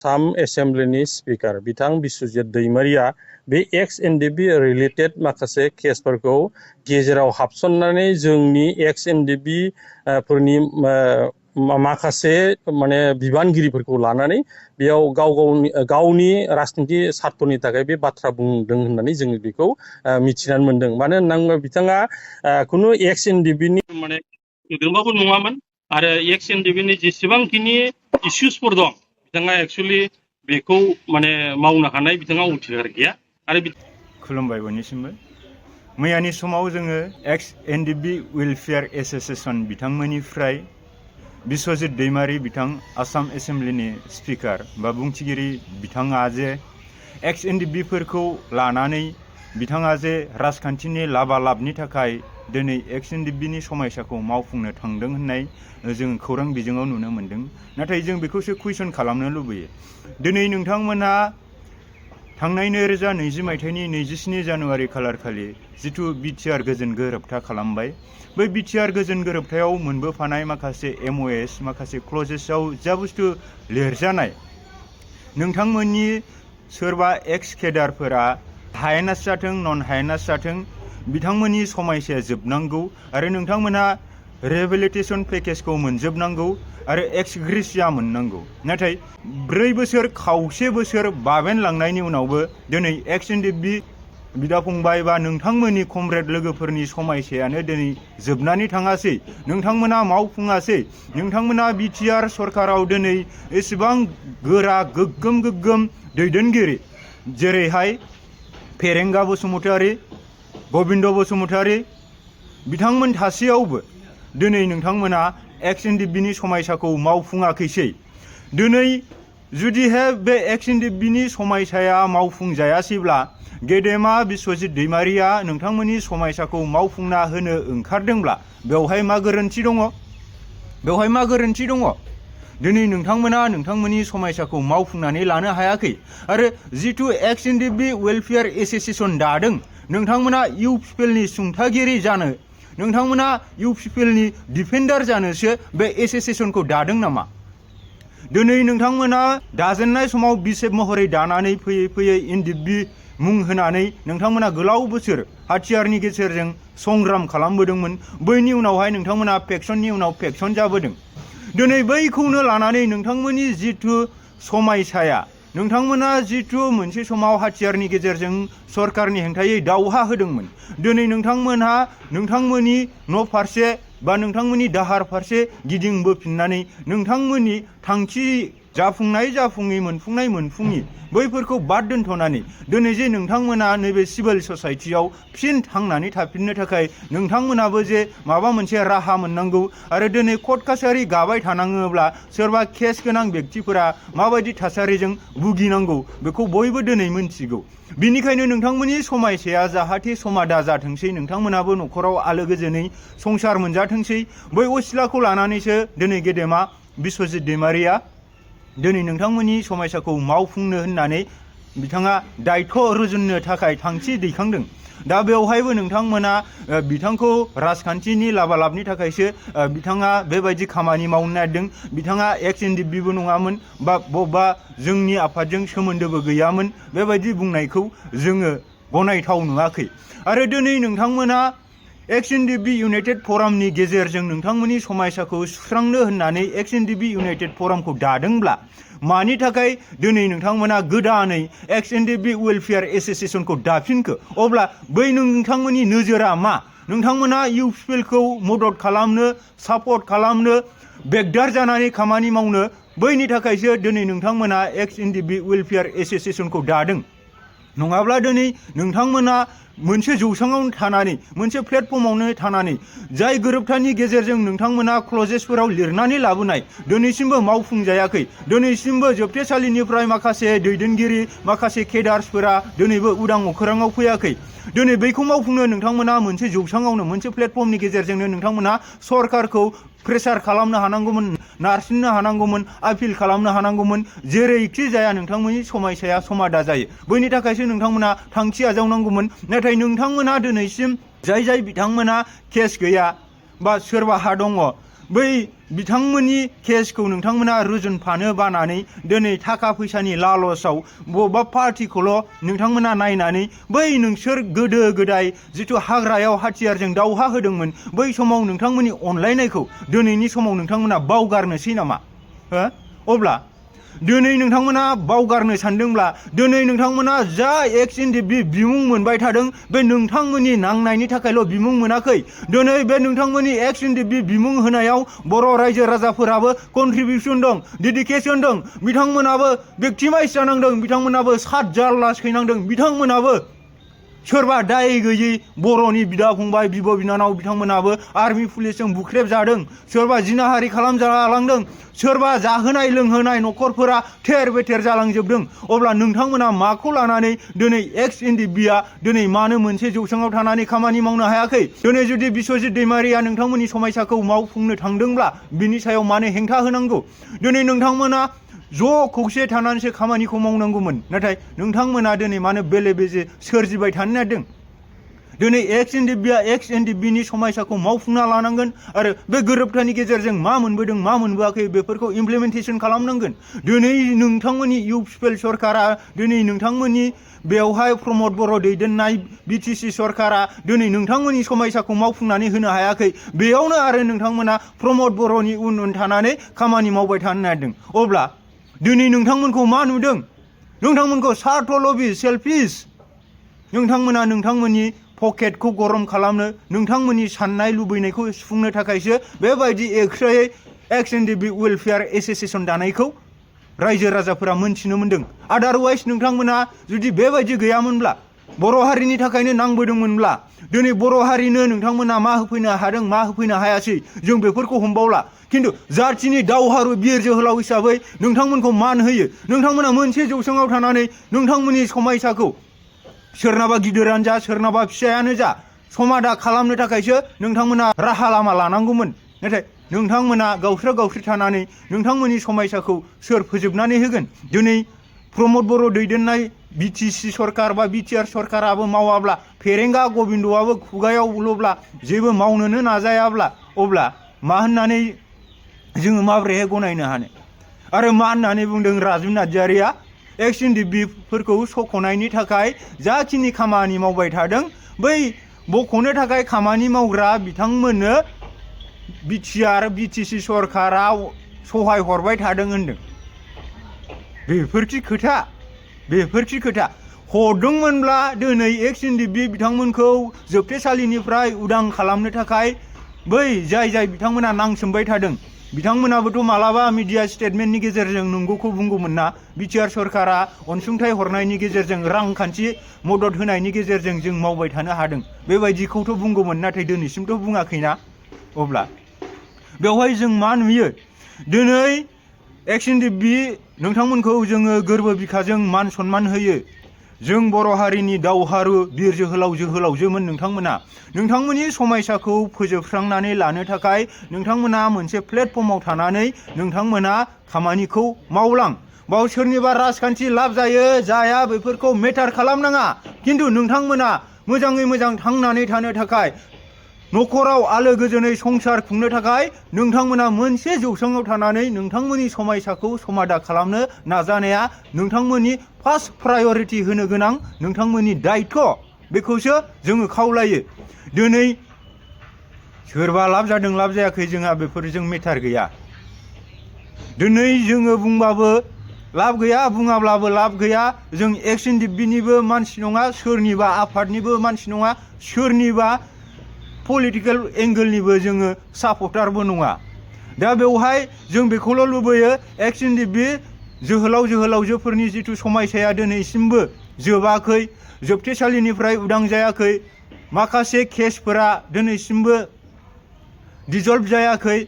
Assam एसेम्ब्लिनि speaker बिथां बिस्वजित दैमारिया बे एक्स एनडिपि related माखासे केसफोरखौ गेजेराव हाबसननानै जोंनि एक्स एनडिपि फोरनि माखासे माने बिबानगिरिफोरखौ लानानै बेयाव गावनि राजनीति स्वार्थनि थाखाय बे बाथ्रा बुंदों होननानै जोङो बेखौ मिथिनानै मोनदों। मानो होनना बुङोब्ला बिथाङा खुनु एक्स एनडिपिनि माने सोद्रोमाबो नङामोन आरो एक्स एनडिपिनि जेसेबांखिनि इस्युसफोर दं बिथाङा एक्चुअलि बेखौ माने मावनो हानाय बिथाङा उथिगार गैया आरो खुलुमबाय बयनिसिमबो। मैयानि समाव जोङो एक्स एनडिपि वेलफेयार एस'सिएशन बिथांमोननिफ्राय बिस्वजित दैमारि बिथां आसाम एसेम्ब्लिनि स्पिकार बा बुंथिगिरि बिथाङा जे एक्स एनडिपिफोरखौ लानानै बिथाङा जे राजखान्थिनि लाबालाबनि थाखाय दिनै एक्स एनडिपिनि समायसाखौ मावफुंनो थांदों होननाय जों खौरां बिजोङाव नुनो मोन्दों। नाथाय जों बेखौसो कुइसन खालामनो लुबैयो। दिनै नोंथांमोना थांनाय 2020 मायथाइनि 27 जानुवारि खालारखालि जिथु बिटिआर गोजोन गोरोबथा खालामबाय, बै बिटिआर गोजोन गोरोबथायाव मोनबोफानाय माखासे एमअएस माखासे क्लजेसआव जा बुस्थु लिरजानाय नोंथांमोननि सोरबा एक्स केडारफोरा हायेनास जाथों नन हायेनास जाथों बिथांमोननि समायसाया जोबनांगौ आरो नोंथांमोना रिहेबिलिटेसन पेकेजखौ मोनजोबनांगौ आरो एक्स ग्रेसिया मोननांगौ। नाथाय 4 बोसोर खावसे बोसोर बाबेनलांनायनि उनावबो दिनै एक्स एनडिपि बिदा फंबाय बा नोंथांमोननि कमरेड लोगोफोरनि समायसायानो दिनै जोबनानै थाङासै, नोंथांमोना मावफुङासै। नोंथांमोना बिटिआर सरकाराव दिनै एसेबां गोरा गोग्गोम दैदेनगिरि जेरैहाय फेरेंगा बसुमतारी, गबिन्द बसुमतारी बिथांमोन थासेयावबो दिनै नोंथांमोना एक्स एनडिपिनि समायसाखौ मावफुङाखैसै। दिनै जुदिहाय बे एक्स एनडिपिनि समायसाया मावफुंजायासैब्ला गेदेमा बिस्वजित दैमारिया नोंथांमोननि समायसाखौ मावफुंना होनो ओंखारदोंब्ला बेवहाय मा गोरोन्थि दङ? बेवहाय मा गोरोन्थि दङ? दिनै नोंथांमोना नोंथांमोननि समायसाखौ मावफुंनानै लानो हायाखै आरो जिथु एक्स एनडिपि वेलफेयार एस'सिएशन दादों नोंथांमोना इउ पिपलनि सुंथागिरि जानो, नोंथांमोना इउ पिपलनि डिफेन्डार जानोसो बे एस'सिएशनखौ दादों नामा? दिनै नोंथांमोना दाजेननाय समाव बिसेफ महरै दानानै फैयै एनडिपि मुं होनानै नोंथांमोना गोलाव बोसोर हाथियारनि गेजेरजों संग्राम खालामबोदोंमोन। बैनि उनावहाय नोंथांमोना फेक्सननि उनाव फेक्सन जाबोदों। दिनै बैखौनो लानानै नोंथांमोननि जिथु समायसाया नोंथांमोना जिथु मोनसे समाव हाथियारनि गेजेरजों सरकारनि हेंथायै दावहा होदोंमोन, दिनै नोंथांमोनहा नोंथांमोननि न' फारसे बा नोंथांमोननि दाहार फारसे गिदिंबोफिननानै नोंथांमोननि थांखि जाफुङै मोनफुङि बैफोरखौ बाद दोनथ'नानै दिनै जे नोंथांमोना नैबे सिभिल ससाइटियाव फिन थांनानै थाफिननो थाखाय नोंथांमोनाबो जे माबा मोनसे राहा मोननांगौ आरो दिनै कर्ट कासारि गाबाय थानाङोब्ला सोरबा केस गोनां बेक्तिफोरा माबायदि थासारिजों भुगिनांगौ बेखौ बयबो दिनै मिन्थिगौ। बिनिखायनो नोंथांमोननि समायसाया जाहाथे समादा जाथोंसै, नोंथांमोनाबो न'खराव आलो गोजोनै संसार मोनजाथोंसै, बै असिलाखौ लानानैसो दिनै गेदेमा बिस्वजित दैमारिया दिनै नोंथांमोननि समायसाखौ मावफुंनो होननानै बिथाङा दायथ' रुजुननो थाखाय थांखि दैखांदों। दा बेवहायबो नोंथांमोना बिथांखौ राजखान्थिनि लाबालाबनि थाखायसो बिथाङा बेबायदि खामानि मावनो नागिरदों। बिथाङा एक्स एनडिपिबो नङामोन बा बबेबा जोंनि आफादजों सोमोन्दोबो गैयामोन, बेबायदि बुंनायखौ जोङो गनायथाव नुवाखै। आरो दिनै नोंथांमोना एक्स एनडिपि इउनाइटेड फरामनि गेजेरजों नोंथांमोननि समायसाखौ सुस्रांनो होननानै एक्स एनडिपि इउनाइटेड फरामखौ दादोंब्ला मानि थाखाय दिनै नोंथांमोना गोदानै एक्स एनडिपि वेलफेयार एस'सिएशनखौ दाफिनखो? अब्ला बै नोंथांमोननि नोजोरा मा? नोंथांमोना इउ पिपलखौ मदद खालामनो, सापर्ट खालामनो, बेगदार जानानै खामानि मावनो, बैनि थाखायसो दिनै नोंथांमोना एक्स एनडिपि वेलफेयार एस'सिएशनखौ दादों। नङाब्ला दिनै नोंथांमोना मोनसे जौसाङावनो थानानै मोनसे प्लेटफर्मावनो थानानै जाय गोरोबथानि गेजेरजों नोंथांमोना क्लजेसफोराव लिरनानै लाबोनाय दिनैसिमबो मावफुंजायाखै। दिनैसिमबो जोबथेसालिनिफ्राय माखासे दैदेनगिरि माखासे केडार्सफोरा दिनैबो उदां अखोराङाव फैयाखै। दिनै बैखौ मावफुंनो नोंथांमोना मोनसे जौसाङावनो मोनसे प्लेटफर्मनि गेजेरजोंनो नोंथांमोना सरकारखौ प्रेसार खालामनो हानांगौमोन, नारसिननो हानांगौमोन, आपिल खालामनो हानांगौमोन। जेरैखि जाया नोंथांमोननि समायसाया समादा जायो, बैनि थाखायसो नोंथांमोना थांखि आजावनांगौमोन। नाथाय नोंथांमोना दिनैसिम जाय बिथांमोना केस गैया बा सोरबाहा दङ, बै बिथांमोननि केसखौ नोंथांमोना रुजुनफानो बानानै दिनै थाखा फैसानि लालसाव बबेबा पार्टिखौल' नोंथांमोना नायनानै बै नोंसोर गोदो गोदाय जिथु हाग्रायाव हाथियारजों दावहा होदोंमोन बै समाव नोंथांमोननि अनलायनायखौ दिनैनि समाव नोंथांमोना बावगारनोसै नामा अब्ला दिनै नोंथांमोना बावगारनो सानदोंब्ला दिनै नोंथांमोना जा एक्स एनडिएफबि बिमुं मोनबाय थादों बे नोंथांमोननि नांनायनि थाखायल' बिमुं मोनाखै दिनै बे नोंथांमोननि एक्स एनडिएफबि बिमुं होनायाव बर' रायजो राजाफोराबो कन्ट्रिबिउसन दं डेडिकेसन दं बिथांमोनाबो भिक्टिमाइज जानांदों बिथांमोनाबो सात जारला सैनांदों बिथांमोनाबो सोरबा दाय गैयै बर'नि बिदा फंबाय बिब' बिनानाव बिथांमोनाबो आर्मि पुलिसजों बुख्रेब जादों सोरबा जिनाहारि खालामजालांदों सोरबा जाहोनाय लोंहोनाय न'खरफोरा थेर बेथेर जालांजोबदों अब्ला नोंथांमोना माखौ लानानै दिनै एक्स एनडिएफबिआ दिनै मानो मोनसे जौसाङाव थानानै खामानि मावनो हायाखै दिनै जुदि बिस्वजित दैमारिया नोंथांमोननि समायसाखौ मावफुंनो थांदोंब्ला बिनि सायाव मानो हेंथा होनांगौ दिनै नोंथांमोना ज' खौसे थानानैसो खामानिखौ मावनांगौमोन नाथाय नोंथांमोना दिनै मानो बेले बेजे सोरजिबाय थानो नागिरदों दिनै एक्स एनडिएफबिनि समायसाखौ मावफुंना लानांगोन आरो बे गोरोबथानि गेजेरजों मा मोनबोदों मा मोनबोआखै बेफोरखौ इमप्लिमेन्टेसन खालामनांगोन दिनै नोंथांमोननि इउपिएल सरकारा दिनै नोंथांमोननि बेवहाय प्रमद बर' दैदेननाय बिटिसि सरकारा दिनै नोंथांमोननि समायसाखौ मावफुंनानै होनो हायाखै बेयावनो आरो नोंथांमोना प्रमद बर'नि उन उन थानानै खामानि मावबाय थानो नागिरदों अब्ला दिनै नोंथांमोनखौ मा नुदों नोंथांमोनखौ स्वार्थ लबि सेल्फिश नोंथांमोना नोंथांमोननि पकेटखौ गरम खालामनो नोंथांमोननि साननाय लुबैनायखौ सुफुंनो थाखायसो बेबायदि एक्सट्रायै एक्स एनडिएफबि वेलफेयार एस'सिएशन दानायखौ रायजो राजाफोरा मोनथिनो मोन्दों आदारवाइज नोंथांमोना जुदि बेबायदि गैयामोनब्ला बर' हारिनि थाखायनो नांबोदोंमोनब्ला दिनै बर' हारिनो नोंथांमोना मा होफैनो हादों मा होफैनो हायासै जों बेफोरखौ हमबावला खिन्थु जाथिनि दावहारु बिर जोहोलाव हिसाबै नोंथांमोनखौ मान होयो नोंथांमोना मोनसे जौसाङाव थानानै नोंथांमोननि समायसाखौ सोरनाबा गिदिरानो जा सोरनाबा फिसायानो जा समादा खालामनो थाखायसो नोंथांमोना राहा लामा लानांगौमोन नाथाय नोंथांमोना गावस्रा गावस्रि थानानै नोंथांमोननि समायसाखौ सोर फोजोबनानै होगोन दिनै प्रमद बर' दैदेननाय बिटिसि सरकार बा बिटिआर सरकाराबो मावाब्ला फेरेंगा गबिन्दआबो खुगायावल'ब्ला जेबो मावनोनो नाजायाब्ला अब्ला मा होननानै जोङो माबोरैहाय गनायनो हानो आरो मा होननानै बुंदों राजुब नार्जारिया एक्स एनडिएफबिफोरखौ सख'नायनि थाखाय जाखिनि खामानि मावबाय थादों बै बख'नो थाखाय खामानि मावग्रा बिथांमोननो बिटिआर बिटिसि सरकारा सहाय हरबाय थादों होनदों बेफोरखि खोथा हरदोंमोनब्ला दिनै एक्स एनडिएफबि बिथांमोनखौ जोबथेसालिनिफ्राय उदां खालामनो थाखाय बै जाय बिथांमोना नांसोमबाय थादों बिथांमोनाबोथ' मालाबा मिडिया स्टेटमेन्टनि गेजेरजों नंगौखौ बुंगौमोन ना बिटिआर सरकारा अनसुंथाइ हरनायनि गेजेरजों रांखान्थि मदद होनायनि गेजेरजों जों मावबाय थानो हादों बेबायदिखौथ' बुंगौमोन नाथाय दिनैसिमथ' बुङाखैना अब्ला बेवहाय जों मा नुयो दिनै एक्स एनडिएफबि नोंथांमोनखौ जोङो गोरबो बिखाजों मान सनमान होयो जों बर' हारिनि दावहारु बिर जोहोलावजोमोन नोंथांमोननि समायसाखौ फोजोबस्रांनानै लानो थाखाय नोंथांमोना मोनसे प्लेटफर्माव थानानै नोंथांमोना खामानिखौ मावलां बाव सोरनिबा राजखान्थि लाब जायो जाया बेफोरखौ मेटार खालामनाङा खिन्थु नोंथांमोना मोजाङै मोजां थांनानै थानो थाखाय न'खराव आलो गोजोनै संसार खुंनो थाखाय नोंथांमोना मोनसे जौसाङाव थानानै नोंथांमोननि समायसाखौ समाधा खालामनो नाजानाया नोंथांमोननि फार्स्ट प्रायरिटि होनो गोनां नोंथांमोननि दायथ' बेखौसो जोङो खावलायो दिनै सोरबा लाब जादों लाब जायाखै जोंहा बेफोरजों मेटार गैया दिनै जोङो बुंबाबो लाब गैया बुङाब्लाबो लाब गैया जों एक्स एनडिएफबिनिबो मानसि नङा सोरनिबा आफादनिबो मानसि नङा सोरनिबा पलिटिकेल एंगोलनिबो जोङो सापर्टारबो नङा दा बेवहाय जों बेखौल' लुबैयो एक्स एनडिएफबि जोहोलावजोफोरनि जिथु समायसाया दिनैसिमबो जोबाखै जोबथेसालिनिफ्राय उदां जायाखै माखासे केसफोरा दिनैसिमबो डिजल्भ जायाखै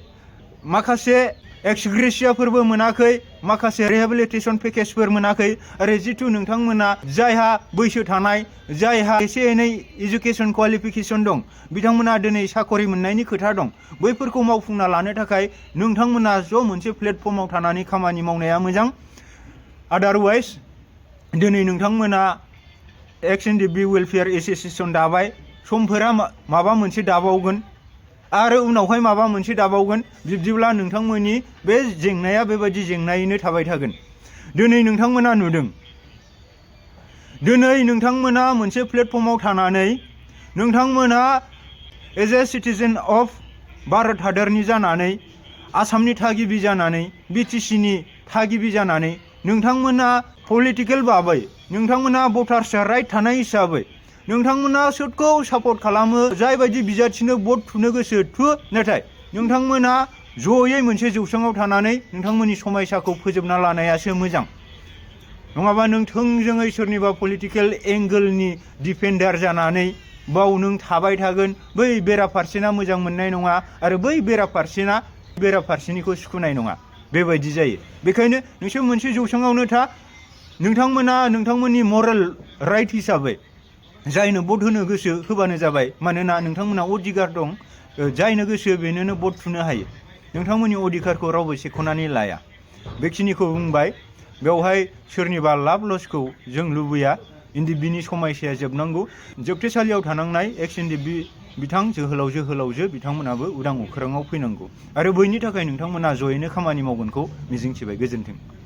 माखासे एक्सग्रेसियाफोरबो मोनाखै माखासे रिहेबिलिटेसन पेकेजफोर मोनाखै आरो जिथु नोंथांमोना जायहा बैसो थानाय जायहा एसे एनै एजुकेसन क्वालिफिकेसन दं बिथांमोना दिनै साकरि मोननायनि खोथा दं बैफोरखौ मावफुंना लानो थाखाय नोंथांमोना ज' मोनसे प्लेटफर्माव थानानै खामानि मावनाया मोजां आदारवाइज दिनै नोंथांमोना एक्स एनडिएफबि वेलफेयार एस'सिएशन दाबाय समफोरा माबा मोनसे दाबावगोन आरो उनावहाय माबा मोनसे दाबावगोन बिब्दिब्ला नोंथांमोननि बे जेंनाया बेबायदि जेंनायैनो थाबाय थागोन। दिनै नोंथांमोना नुदों, दिनै नोंथांमोना मोनसे प्लेटफर्माव थानानै नोंथांमोना as a citizen of Bharat हादरनि जानानै, आसामनि थागिबि जानानै, BTCनि थागिबि जानानै नोंथांमोना पलिटिकेल भाबै नोंथांमोना भटार्स राइट थानाय हिसाबै नोंथांमोना सोरखौ सापर्ट खालामो, जाय बायदि बिजाथिनो भट थुनो गोसो थु, नाथाय नोंथांमोना जयै मोनसे जौसाङाव थानानै नोंथांमोननि समयसाखौ फोजोबना लानायासो मोजां। नङाबा नों थोंजोङै सोरनिबा पलिटिकेल एंगोलनि डिफेन्डार जानानै बाव नों थाबाय थागोन, बै बेराफारसेना मोजां मोननाय नङा आरो बै बेराफारसेना बेराफारसेनिखौ सुखुनाय नङा, बेबायदि जायो। बेखायनो नोंसोर मोनसे जौसाङावनो था, नोंथांमोना नोंथांमोननि मरेल राइट हिसाबै जायनो भट होनो गोसो होबानो जाबाय, मानोना नोंथांमोना अधिकार दं, जायनो गोसो बेनोनो भट थुनो हायो। नोंथांमोननि अधिकारखौ रावबो सेख'नानै लाया। बेखिनिखौ बुंबाय। बेवहाय सोरनिबा लाब लसखौ जों लुबैया। एनडिएफबि नि समयसाया जोबनांगौ। जोबथेसालियाव थानांनाय एक्स एनडिएफबि बिथां जोहोलावजो बिथांमोनाबो उदां अख्राङाव फैनांगौ आरो बैनि थाखाय नोंथांमोना जयैनो खामानि मावगोनखौ मिजिंथिबाय। गोजोन्थों।